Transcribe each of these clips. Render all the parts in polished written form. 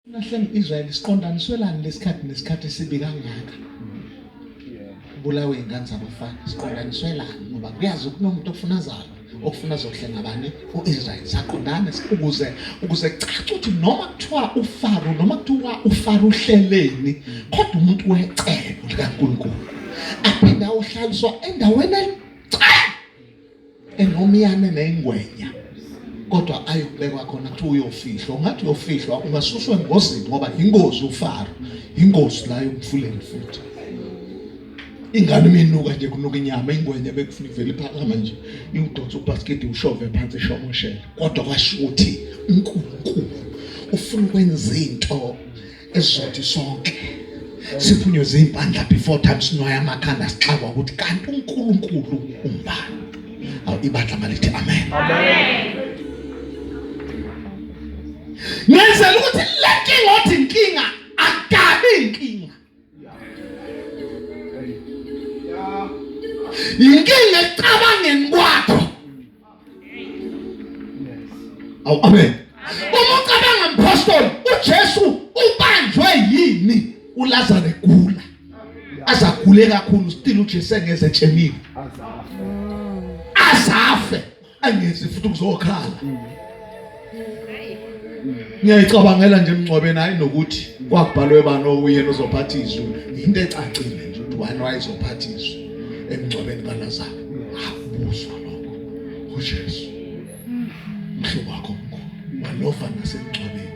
Nahleng Israel siqondaniswelani lesikhathi nesikhathi esibi kangaka? Kubulawe ingane zabafana siqondaniswelani ngoba kuyazi kunomuntu ofuna azalwe okufuna azohlenga bani uIsrael saqondana ukuze ukuze kucace ukuthi noma kuthiwa uFaro noma kuthiwa uFaro uhleleni kodwa umuntu wecebo likaNkulunkulu aphinda ayohlaliswa endaweni enomiyane nengwenya kodwa ayokubekwa khona kuthiwa uyofihlwa ungathi uyofihlwa ungasuswa engozini ngoba ingozi uFaro ingozi la yomfuleni futhi ingane iminuka nje kunuka inyama ingwenya bekufuna ivele iphakama nje iwudonsa ubhasikidi ushove phansi ishomoshela kodwa kwasho ukuthi uNkulunkulu ufuna ukwenza into esizothi sonke siphunywe zimpandla before time sinwaya amakhanda sixakwa ukuthi kanti uNkulunkulu umbani awu ibandla malithi amen amen ngenzela ukuthi le nkinga othi inkinga akabi inkinga inkinga ecabangeni kwakho Awu amen. Uma ucabanga mpostoli uJesu ubanjwe yini uLazarus egula? Azagule kakhulu still uJesu engeze etsheniwe. Azafe angezi futhi kuzokhala. Ngiyayicabangela nje emngcwabeni hayi nokuthi kwakubhalwe bani okuyena uzophatha izwi. Into ecacile nje ukuthi wani wayezophatha izwi emngcwabeni kaLazarus. Akubuzwa lokho. uJesu mhlobo wakho omkhulu walova nasemngcwabeni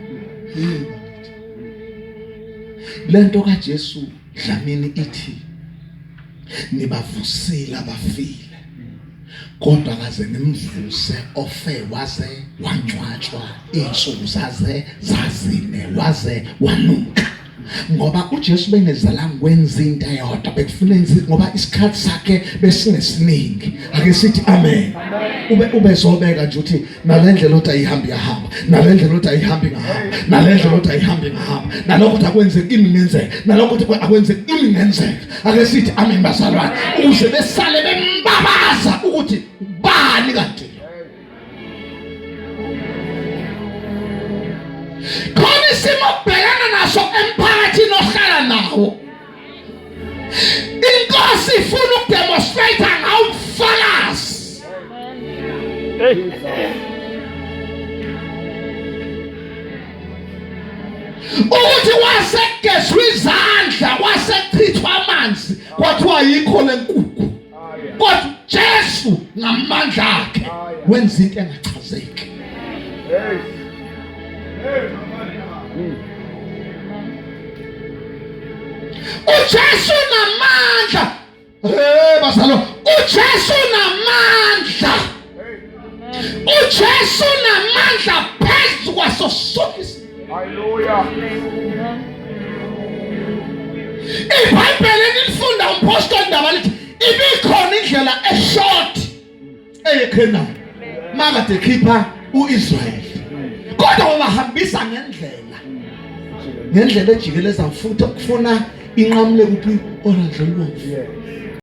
hey bakithi lento kaJesu Dlamini ithi nibavusile abafile kodwa kaze nimvuse ofe waze wangcwatshwa insuku zaze zazine waze wanuka ngoba uJesu bengezalanga kwenza into eyodwa bekufuna enze ngoba isikhathi sakhe besingesiningi ake sithi amen ube ubezobeka nje uthi nalendlela othi ayihambi yahamba nalendlela othi ayihambi ngahamba nalendlela othi ayihambi ngahamba nalokho ukuthi akwenzeki kimi ngenzeka nalokho ukuthi akwenzeki kimi ngenzeka ake sithi amen bazalwane ukuze besale bembabaza ukuthi ubani kanti khona isimo obhekana naso emphakathini ohlala nawo inkosi ifuna ukudemonstrate ngawufakazi ukuthi wasekugezwa izandla kwasekuchithwa amanzi kwathiwa yikho lenkukhu kodwa Jesu ngamandla akhe wenza into engachazeki uJesu namandla hey bazalo uJesu namandla uJesu namandla phezu kwaso sonke Haleluya iBhayibheli nilifunda umpostoli ndaba lithi ibikhona indlela eshort eyeKhenani makade ekhipha uIsrayeli kodwa wabahambisa ngendlela ngendlela ejikeleza futhi okufuna inqamule kuphi olwandle olubomvu.